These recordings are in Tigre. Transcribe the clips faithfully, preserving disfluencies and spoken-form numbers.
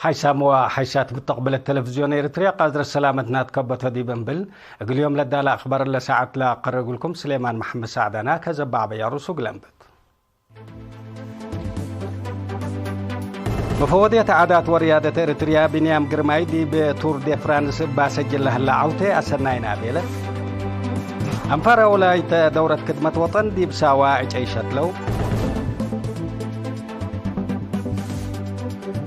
ሓይሳም ወሓይሳት ምተቅብለት ተለፍዝዮን ኤሪትርያ፣ ቃዝረት ሰላመት ናትከበቶ ዲብ እንብል፣ እግል ዮም ለዳለ አክባር ለሰዓት ለአቀርብ እግልኩም ስሌማን መሐመድ ሳዕዳና ከዘባዕ በያሩሱ እግል አንብት። መፈወድየት ዓዳት ወርያደት ኤሪትርያ ብንያም ግርማይ ዲብ ቱር ዴ ፍራንስ እባ ሰጅል ለህላ ዐውቴ አሰናይና ቤለ። አንፋር አውላይተ ደውረት ክድመት ወጠን ዲብ ሳዋ ዕጨይ ሸትለው።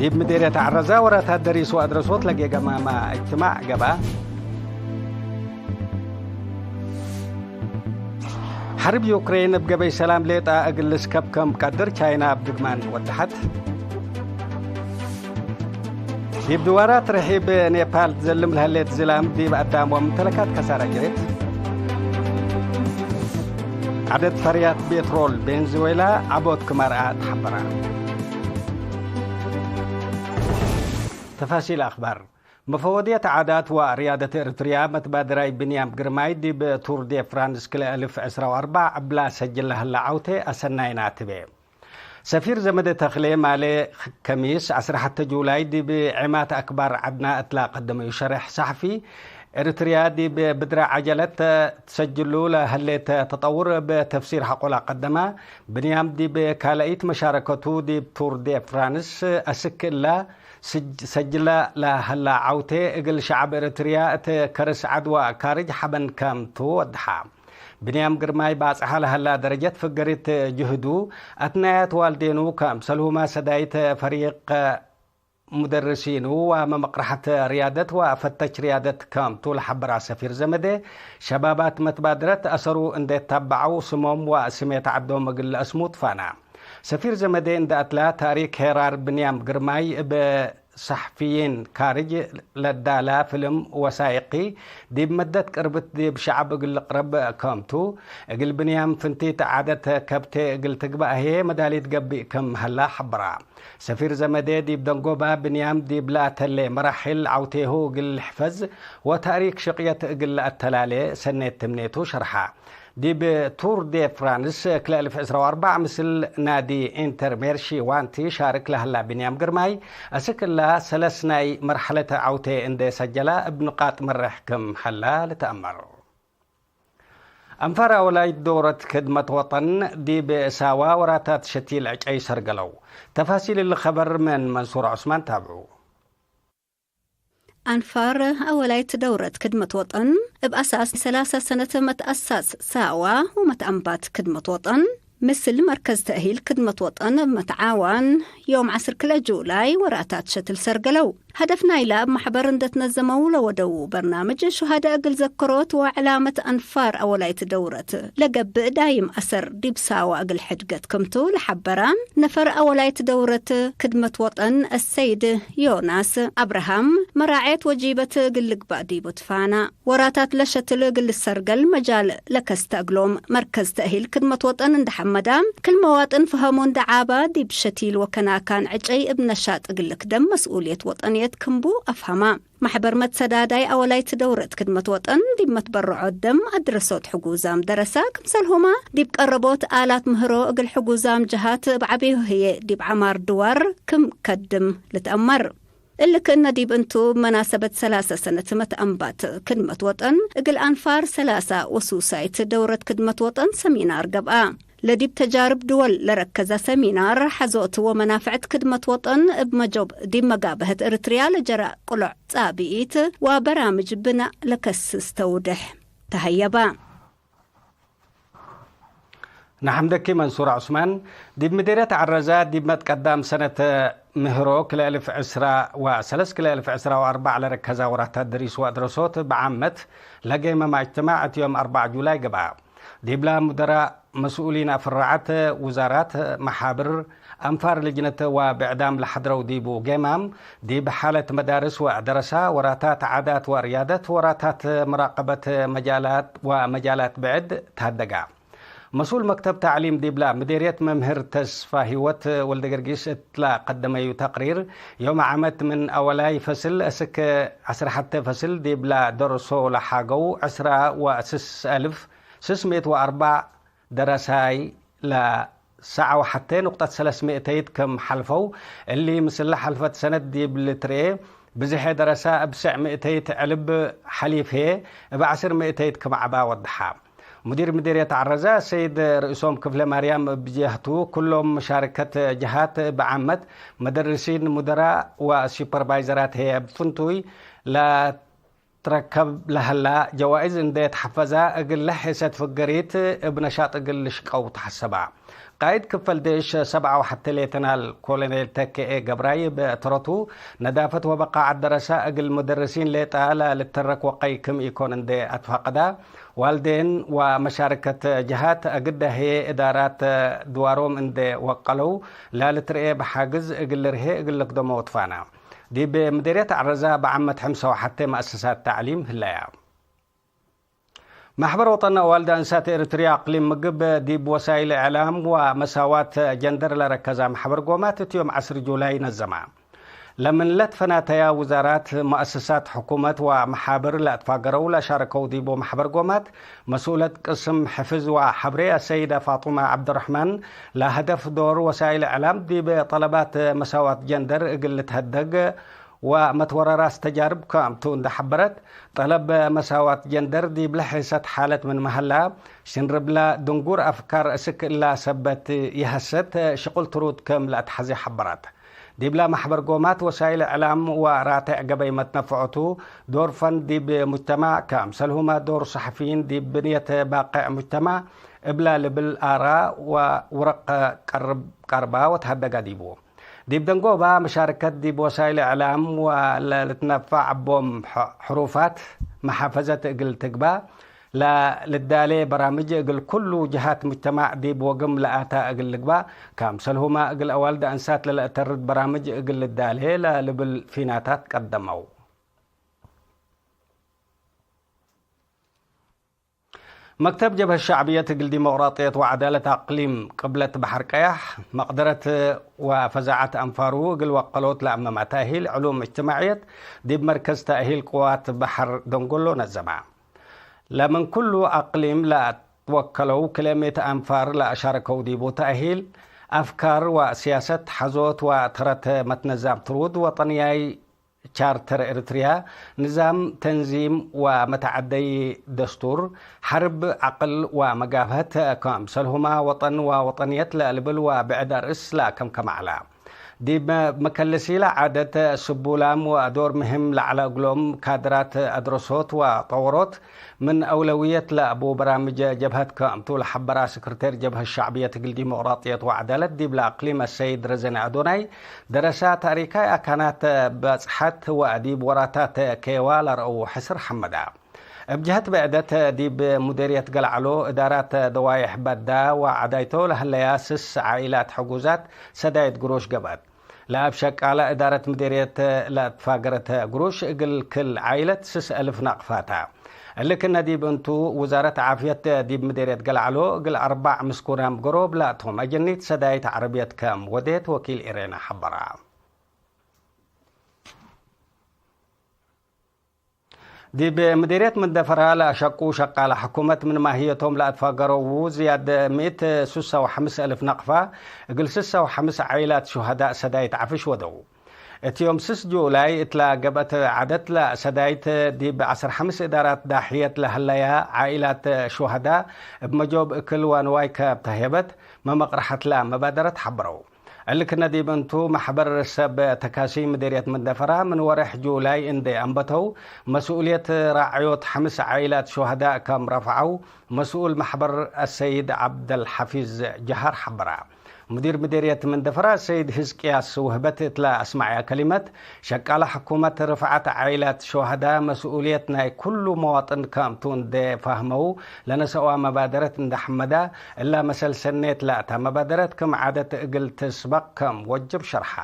ዲብ ምዴርየት ዐረዛ ወራታት ደሪስ ወአድረሶት ለጌገማመ እጅትማዕ ገብአ። ሐርብ ዩክሬን እብ ገበይ ሰላም ሌጣ እግል ልስከብ ከም ቀድር ቻይና እብ ድግማን ወደሐት። ዲብ ድዋራት ርሒብ ኔፓል ትዘልም ለህሌት ዝላም ዲብ አዳም ወምምተለካት ከሳረ ጅሬት። ዐደድ ፈርያት ቤትሮል ቬንዙዌላ ዐቦት ክም አርአ ተሐበረ። ተፋሲል አክባር። መፈወድየት ዓዳት ወርያደት ኤሪትርያ መትባድራይ ብንያም ግርማይ ዲብ ቱር ዴ ፍራንስ ክልኤ እልፍ ዕስራ ወአርበዕ እብላ ሰጅል ለህላ ዐውቴ አሰናይና ትቤ። ሰፊር ዘመደ ተክሌ ማሌ ከሚስ ዐስራ ሐተ ጁላይ ዲብ ዔማት አክባር ዐድና እትላ ቀደመዩ ሸሬሕ ሰሐፊ፣ ኤሪትርያ ዲብ ብድረ ዐጀለት ትሰጅሉ ለህሌት ተጠውር እብ ተፍሲር ሐቆ ለቀደመ፣ ብንያም ዲብ ካልአይት መሻረከቱ ዲብ ቱር ዴ ፍራንስ አስክ እላ ስጅ-፣ ሰጅለ ለሀላ ዐውቴ እግል ሸዐብ ኤረትርያ እት ከርስ ዐድ ወካርጅ ሐበን ከም ቱ ወድሐ። ብንያም ግርማይ ባጽሐ ለሀላ ደረጀት ፍገሪት ጅህዱ፣ አትናያት ዋልዴኑ ከምሰልሁመ ሰዳይት ፈሪቅ ሙደርሲኑ ወመመቅረሐት ርያደት ወፈተች ርያደት ከም ቱ ለሐበራ ሰፊር ዘመዴ፣ ሸባባት መትባድረት አሰሩ እንዴ ተበዐው ስሞም ወስሜት ዐዶም እግል ለአስሙ ትፋና። ሰፊር ዘመዴ እንደ አትላ፣ ታሪክ ሄራር ብንያም ግርማይ እብ ሰሕፍይን ካርጅ ለዳላ ፍልም ወሳይቂ፣ ዲብ መደት ቅርብት ዲብ ሸዐብ እግል ልቅረብ ከምቱ፣ እግል ብንያም ፍንቲት ዓደት ከብቴ እግል ትግባእ ህዬ መዳሊት ገብእ ክም ሀላ ሐብራ። ሰፊር ዘመዴ ዲብ ደንጎባ፣ ብንያም ዲብላ ተሌ መራሕል ዐውቴሁ እግል ልሕፈዝ ወታሪክ ሽቅየት እግል ለአተላሌ ሰኔት ትምኔቱ ሸርሐ። ዲብ ቱር ዴ ፍራንስ ክልኤ እልፍ ዕስራ ወአርበዕ ምስል ናዲ ኢንተር ሜርሺ ዋንቲ ሻርክ ለሀላ ብንያም ግርማይ፣ አስክ እላ ሰለስ ናይ መርሐለት ዐውቴ እንዴ ሰጀላ እብ ንቃጥ መሬሕ ክም ሀላ ልትአመር። አንፋር አወላይት ዶረት ክድመት ወጠን ዲብ ሳዋ ወራታት ሸቲል ዕጨይ ሰርገለው። ተፋሲል እሊ ኸበር ምን መንሱር ዑስማን ታብዑ። አንፋር አወላይት ደውረት ክድመት ወጠን፣ እብ አሳስ ሰላሳ ሰነት መትአሳስ ሳዋ ወመትአንባት ክድመት ወጠን፣ ምስል መርከዝ ተእሂል ክድመት ወጠን እብ መትዓዋን፣ ዮም ዐስር ክልኤ ጁላይ ወራታት ሸትል ሰርገለው። ሀደፍ ናይላ እብ መሕበር እንደ ትነዘመው ለወደው በርናምጅ ሹሃደ እግል ዘክሮት ወዕላመት አንፋር አወላይት ደውረት ለገብእ ዳይም አሰር ዲብ ሳዋ እግል ሕድገት ክምቱ ለሐበራ፣ ነፈር አወላይት ደውረት ክድመት ወጠን አሰይድ ዮናስ አብርሃም፣ መራዔት ወጂበት እግል ልግባእ ዲቡ ትፋና። ወራታት ለሸትል እግል ልሰርገል መጃል ለከስተ እግሎም፣ መርከዝ ተእሂል ክድመት ወጠን እንደ ሐመዳ፣ ክል መዋጥን ፈሀሙ እንደ ዓባ፣ ዲብ ሸቲል ወከናካን ዕጨይ እብ ነሻጥ እግል ልክደም መስኡልየት ወጠንየት ክምቡ አፍሀማ። መሕበር መትሰዳዳይ አወላይት ደውረት ክድመት ወጠን፣ ዲብ መትበረዖት ደም አድረሶት ሕጉዛም ደረሳ፣ ክምሰልሁማ ዲብ ቀረቦት አላት ምህሮ እግል ሕጉዛም ጀሃት እብ ዐቤሁ ህዬ ዲብ ዐማር ድዋር ክም ከድም ልትአመር። እሊ ክእነ ዲብ እንቱ፣ እብ መናሰበት ሰላሰ ሰነት መትአንባት ክድመት ወጠን፣ እግል አንፋር ሰላሳ ወሱሳይት ደውረት ክድመት ወጠን ሰሚናር ገብአ። ለዲብ ተጃርብ ድወል ለረከዘ ሰሚናር፣ ሐዞት ወመናፍዕት ክድመት ወጠን እብ መጆብ ዲብ መጋብሀት ኤረትርያ ለጀረ ቅሎዕ ጻብኢት ወበራምጅ ብናእ ለከስስ ተውድሕ ተሀየበ። ነሐምደኪ መንሱር ዑስማን። ዲብ ምዴርየት ዐረዛ ዲብ መትቀዳም ሰነት ምህሮ ክልኤ እልፍ ዕስራ ወሰለስ ክልኤ እልፍ ዕስራ ወአርበዕ ለረከዛ ወራታት ድሪስ ወአድረሶት እብ ዓመት ለጌመመ እጅትማዕ እት ዮም አርበዕ ጁላይ ገብአ። ዲብላ ሙደራእ፣ መስኡሊን አፍረዓት ውዛራት፣ መሓብር፣ አንፋር ልጅነት ወብዕዳም ለሐድረው ዲቡ ጌማም፣ ዲብ ሓለት መዳርስ ወደረሳ፣ ወራታት ዓዳት ወርያደት፣ ወራታት መራቀበት መጃላት ወመጃላት ብዕድ ተሀደጋ። መስኡል መክተብ ተዕሊም ዲብላ ምዴርየት መምህር ተስፋሂወት ወልደገርጊስ እትላ ቀደመዩ ተቅሪር፣ ዮም ዓመት ምን አወላይ ፈስል እስክ ዐስር ሐተ ፈስል ዲብላ ደርሶ ለሓገው ዕስራ ወስስ አልፍ ስስ ምእት ወአርበዕ ደረሳይ ለሰ-፣ ሰዓ ወሐቴ ንቁጠት ሰለስ ምእተይት ክም ሐልፈው፣ እሊ ምስል ለሐልፈት ሰነት ዲብ ልትርኤ ብዝሐ ደረሳ እብ ስዕ ምእተይት ዕልብ ሐሊፍ ህዬ፣ እብ ዐስር ምእተይት ክም ዐባ ወደሐ። ሙዲር ምዲርየት ዐረዘ ሰይድ ርእሶም ክፍለ ማርያም እብ ጀህቱ፣ ኩሎም መሻርከት ጀሃት እብ ዓመት፣ መደርሲን፣ ሙደራ ወሱፐርቫይዘራት ህዬ እብ ፍንቱይ ለ ትረከብ ለሀላ ጀዋይዝ እንዴ ተሐፈዛ፣ እግል ለሐይሰት ፍገሪት እብ ነሻጥ እግል ልሽቀው ተሐሰባ። ቃይድ ክፈል ዴሽ ሰብዓ ወሐቴ ሌተናል ኮሎኔል ተኬኤ ገብራይ እብ ተረቱ፣ ነዳፈት ወበቃዐት ደረሳ እግል ሙደርሲን ሌጣ ለልተረክ ወቀይ ክም ኢኮን እንዴ አትፋቀዳ፣ ዋልዴን ወመሻርከት ጀሃት አግደ ህዬ እዳራት ድዋሮም እንዴ ወቀለው ለልትርኤ ብሓግዝ እግል ልርሄ እግል ልክደሞ ትፋና። ዲብ ምዴርየት ዐረዛ በዓመት ሕምሰ ወሐቴ መአሰሳት ተዕሊም ህለያ። ማሕበር ወጠን አዋልድ አንሳት ኤሪትርያ አቅሊም ምግብ ዲብ ወሳይል እዕላም ወመሳዋት ጀንደር ለረከዛ ማሕበር ጎማት እት ዮም ዐስር ጁላይ ነዘማ። ለምን ለትፈናተያ ውዛራት፣ መአሰሳት ሕኩመት ወመሓብር ለአትፋገረው ለሻረከው ዲቡ ማሕበር ጎማት መስኡለት ቅስም ሕፍዝ ወሐብሬ አሰይደ ፋጡመ ዐብደረሕማን፣ ለሀደፍ ዶር ወሳይል እዕላም ዲብ ጠለባት መሳዋት ጀንደር እግል ልትሀደግ ወመትወረራስ ተጃርብ ክምቱ እንደ ሐበረት፣ ጠለብ መሳዋት ጀንደር ዲብለ ሔሰት ሓለት ምን መሀላ፣ ሽንርብላ ድንጉር አፍካር እስክ እላ ሰበት ይሀሰት ሽቁል ትሩድ ክም ለአትሐዜ ሐበረት። ዲብላ ማሕበር ጎማት ወሳይል እዕላም ወራቴዕ ገበይ መትነፍዖቱ፣ ዶር ፈን ዲብ ሙጅተማዕ፣ ከምሰልሁመ ዶር ሰሐፊይን ዲብ ብንየት ባቅዕ ሙጅተማዕ እብላ ልብል አራ ወውረቅ ቀርብ ቀርባ ወተሀደጋ ዲቡ። ዲብ ደንጎባ መሻርከት ዲብ ወሳይል እዕላም ወለልትነፋዕ ቦም ሕ-፣ ሕሩፋት መሓፈዘት እግል ትግባእ ለልዳሌ በራምጅ እግል ኩሉ ጀሃት ሙጅተማዕ ዲብ ወግም ለአታ እግል ልግባእ፣ ከምሰልሁመ እግል አዋልድ አንሳት ለለአተርድ በራምጅ እግል ልዳሌ ለልብል ፊናታት ቀደመው። መክተብ ጀብሀት ሸዕብየት እግል ዲሞቅራጥየት ወዐዳለት አቅሊም ቅብለት በሐር ቀያሕ፣ መቅደረት ወፈዛዐት አንፋሩ እግል ወቀሎት ለአመማ ተእሂል ዕሉም እጅትማዕየት ዲብ መርከዝ ተእሂል ቅዋት በሐር ደንጎሎ ነዘማ። ለምን ኩሉ አቅሊም ለአትወከለው ክለ ምእት አንፋር ለአሻረከው ዲቡ ተእሂል አፍካር ወስያሰት ሐዞት ወተረት መትነዛም ትሩድ ወጠንያይ ቻርተር ኤሪትርያ፣ ንዛም ተንዚም ወመተዓደይ ደስቱር፣ ሐርብ፣ ዐቅል ወመጋብሀት፣ ከምሰልሁመ ወጠን ወወጠንየት ለልብል ወብዕድ አርእስ ለአከምከመ ዐለ። ዲብ መከልሲለ ዓደት ስቡላም ወዶር ምህም ለዐለ እግሎም ካድራት አድረሶት ወጠወሮት፣ ምን አውለውየት ለአቡ በራምጅ ጀብሀት ክምቱ ለሐበራ ስክርቴር ጀብሀት ሸዕብየት እግል ዲሞቅራጥየት ወዐዳለት ዲብለ አቅሊም አሰይድ ረዘነ አዶናይ፣ ደረሳ ታሪካይ አካናት በጽሐት ወዲብ ወራታት ኬዋ ለረአው ሕስር ሐመዳ። እብ ጀሀት ብዕደት ዲብ ሙዴርየት ገልዐሎ እዳራት ደዋዬሕ በዳ ወዐዳይቶ ለህለያ ስስ ዓኢላት ሕጉዛት ሰዳይት ግሮሽ ገብአት። ለአብ ሸቃለ እዳረት ምዴርየት ለትፋገረት ግሩሽ እግል ክል ዓይለት ስስ አልፍ ናቅፋታ። እሊ ክነ ዲብ እንቱ፣ ውዛረት ዓፍየት ዲብ ምዴርየት ገልዐሎ እግል አርባዕ ምስኩናም ገሮብ ላቶም አጀኒት ሰዳይት ዐረብየት ከም ወዴት ወኪል ኤሬና ሐበራ። ዲብ ምዴርየት መንደፈራ ለአሸቁ ሸቃለ ሕኩመት ምን ማህየቶም ለአትፋገረዉ ዝያድ ምእት ስሳ ወሐምስ አልፍ ነቅፋ እግል ስሳ ወሐምስ ዓይላት ሹሀዳእ ሰዳይት ዐፍሽ ወደው። እት ዮም ስስ ጁላይ እትላ ገብአት ዐደት ለሰዳይት ዲብ ዐስር ሐምስ እዳራት ዳሕየት ለሀለያ ዓኢላት ሹሀዳእ እብ መጆብ እክል ወንዋይ ከብተሄበት መመቅረሐት ለመባደረት ሐበረው። እሊ ክነ ዲብ እንቱ፣ መሕበር ሰብ ተካሲ ምዴርየት መንደፈራ ምን ወሬሕ ጁላይ እንዴ አንበተው፣ መስኡልየት ራዕዮት ሐምስ ዓኢላት ሹሀዳእ ከም ረፍዐው፣ መስኡል መሕበር አሰይድ ዐብደልሐፊዝ ጀሃር ሐበራ። ሙዲር ምዴርየት መንደፈራ ሰይድ ህዝቅያስ ውህበት እትለ አስመዐያ ከሊመት፣ ሸቃለ ሕኩመት ርፍዐት ዓኢላት ሹሀዳእ መስኡልየት ናይ ኩሉ መዋጥን ከምቱ እንዴ ፋህመው፣ ለነሰአዋ መባደረት እንዴ ሐመዳ፣ እላ መሰል ሰኔት ለአታ መባደረት ክም ዓደት እግል ትስበቅ ከም ወጅብ ሸርሐ።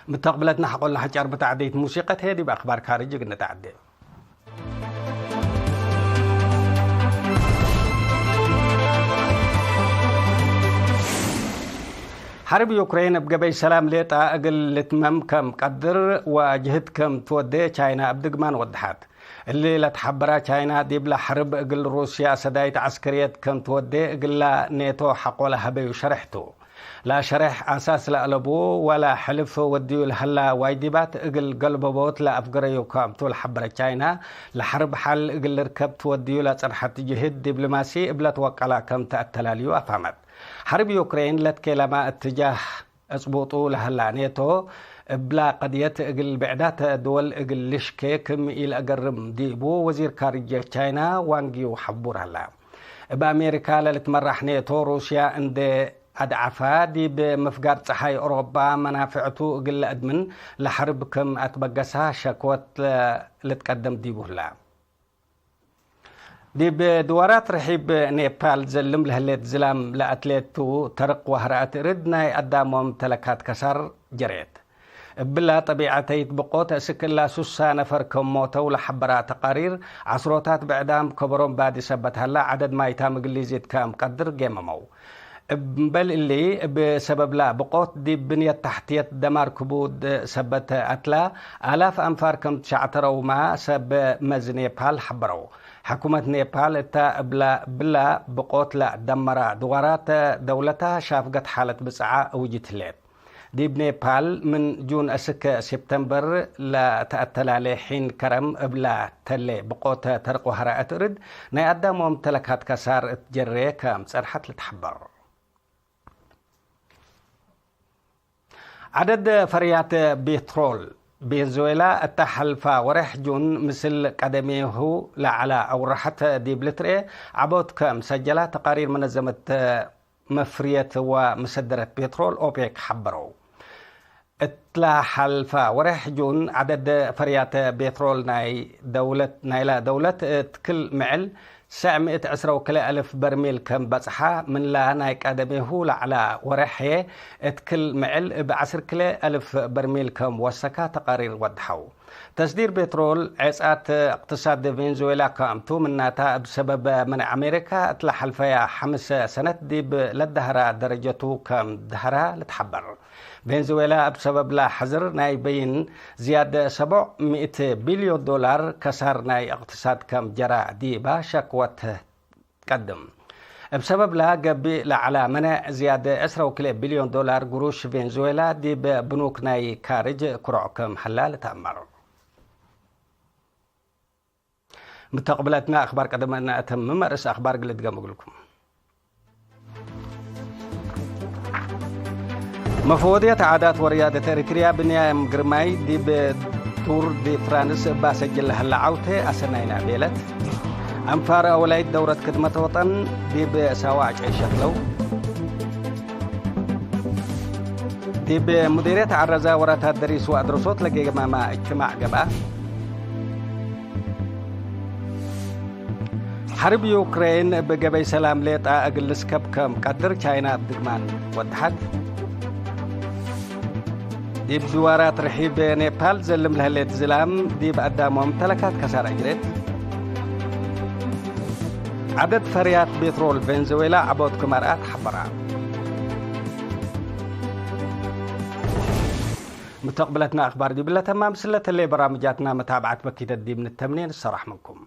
ምተቅብለትና ሐቆለ ሐጫር ብተዕደይት ሙሲቀት ህዬ ዲብ አክባር ካርጅ እግል ንተዐዴ። ሐርብ ዩክሬን እብ ገበይ ሰላም ሌጣ እግል ልትመም ከም ቀድር ወጅህድ ከም ትወዴ ቻይና እብ ድግማን ወደሐት። እሊ ለትሐበረ ቻይና ዲብለ ሐርብ እግል ሩስያ ሰዳይት ዐስከርየት ከም ትወዴ እግላ ኔቶ ሐቆለ ሀበዩ ሸሬሕ ቱ። ለሸሬሕ አሳስ ለአለቡ ወለ ሕልፍ ወድዩ ለሀላ ዋጅባት እግል ገልበቦት ለአፍገረዩ ከም ቱ ለሐበረ ቻይና፣ ለሐርብ ሐል እግል ልርከብ ትወድዩ ለጸንሐት ጅህድ ዲብሎማሲ እብለ ትወቀላ ከም ተአተላልዩ አፋመት። ሐርብ ዩክሬን ለትኬለመ እትጃህ እጽቡጡ ለሀላ ኔቶ፣ እብላ ቀድየት እግል ብዕዳት ድወል እግል ልሽኬ ክም ኢለአገርም ዲቡ ወዚር ካርጅ ቻይና ዋንግ ዩ ሐቡር ሀላ። እብ አሜሪካ ለልትመራሕ ኔቶ፣ ሩስያ እንዴ አድዐፋ፣ ዲብ ምፍጋር ጸሓይ ኦሮባ መናፍዕቱ እግል ለአድምን ለሐርብ ክም አትበገሳ ሸክወት ልትቀደም ዲቡ ህላ። ዲብ ድዋራት ርሒብ ኔፓል ዘልም ለህሌት ዝላም ለአትሌት ቱ ተርቅ ወሀረአት እርድ ናይ አዳሞም ተለካት ከሳር ጀሬት። እብላ ጠቢዐተይት ብቆት እስክ እላ ሱሳ ነፈር ከም ሞተው ለሐበራ ተቃሪር፣ ዐስሮታት ብዕዳም ከበሮም ባዲ ሰበት ሀላ፣ ዐደድ ማይታም እግል ሊዚድ ከም ቀድር ጌመመው። እምበል እሊ፣ እብ ሰበብላ ብቆት ዲብ ብንየት ተሕትየት ደማር ክቡድ ሰበት አትላ፣ አላፍ አንፋር ከም ትሸዕተረውማ ሰብ መዝ ኔፓል ሐበረው። ሕኩመት ኔፓል እታ እብላ፣ እብላ ብቆት ለደመራ ድዋራት ደውለታ ሻፍገት ሓለት ብጽዓ እውጅት ህሌት። ዲብ ኔፓል ምን ጁን እስክ ሴፕተምበር ለተአተላሌ ሒን ከረም እብላ ተሌ ብቆት ተርቅ ወሀረአት እርድ ናይ አዳሞም ተለካት ከሳር እት ጀሬ ከም ጸንሐት ልትሐበር። ዐደድ ፈርያት ቤትሮል ቬንዙዌላ እተ ሐልፋ ወሬሕ ጁን ምስል ቀደሜሁ ለዐለ አውረሐት ዲብ ልትርኤ ዐቦት ከም ሰጀላ ተቃሪር መነዘመት መፍርየት ወመሰደረት ቤትሮል ኦፔክ ሐበረው። እትላ ሐልፈ ወሬሕ ጁን፣ ዐደድ ፈርያተ ቤትሮል ናይ ደውለት፣ ናይላ ደውለት እት ክል ምዕል ሰዕ ምእት ዕስራ ወክልኤ አልፍ በርሜል ከም በጽሐ፣ ምንላ ናይ ቀደሜሁ ለዐለ ወሬሕ ህዬ፣ እት ክል ምዕል እብ ዐስር ክልኤ አልፍ በርሜል ከም ወሰካ ተቃሪር ወድሐው። ተስዲር ቤትሮል ዔጻት እቅትሳድ ቬንዙዌላ ከአምቱ፣ ምናተ እብ ሰበብ መኔዕ አሜሪካ እት ለሐልፈያ ሐምስ ሰነት ዲብ ለደሀራ ደረጀቱ ከም ደሀራ ልትሐበር። ቬንዙዌላ እብ ሰበብላ ሐዝር ናይ በይን ዝያድ ሰቦዕ ምእት ቢልዮን ዶላር ከሳር ናይ እቅትሳድ ከም ጀራ ዲባ ሸክወት ቀድም። እብ ሰበብላ ገብእ ለዐለ መኔዕ ዝያድ ዕስራ ወክልኤ ቢልዮን ዶላር ግሩሽ ቬንዙዌላ ዲብ ብኑክ ናይ ካርጅ ክሮዕ ከም ሀላ ልትአመር። ምተቅብለትና አክባር ቀደመ እነ አተምም፣ ርእስ አክባር እግል እድገም እግልኩም። መፈወድየት ዓዳት ወርያደት ኤሪትርያ ብንያም ግርማይ ዲብ ቱር ዲ ፍራንስ እባ ሰጅል ለሀለ ዐውቴ አሰናይና ቤለት። አንፋር አወላይት ደውረት ክድመት ወጠን ዲብ ሳዋዕ ጨይ ሸቅለው። ዲብ ሙዲርየት ዐረዛ ወራታት ደሪስ ወአድረሶት ለጌገማማ እጅትማዕ ገብአ። ሐርብ ዩክሬን እብ ገበይ ሰላም ሌጣ እግል ልስከብ ከም ቀድር ቻይና እብ ድግማን ወደሐት። ዲብ ድዋራት ርሒብ ኔፓል ዘልም ለህሌት ዝላም ዲብ አዳሞም ተለካት ከሳር አጅሬት። ዐደድ ፈርያት ቤትሮል ቬንዙዌላ ዐቦት ክም አርአት ሐበራ። ምተቅብለትና አክባር ዲብለ ተማም፣ ስለተሌ በራምጃትና መታብዐት በኪተት ዲብ ንተምኔ ንሰራሕ ምንኩም።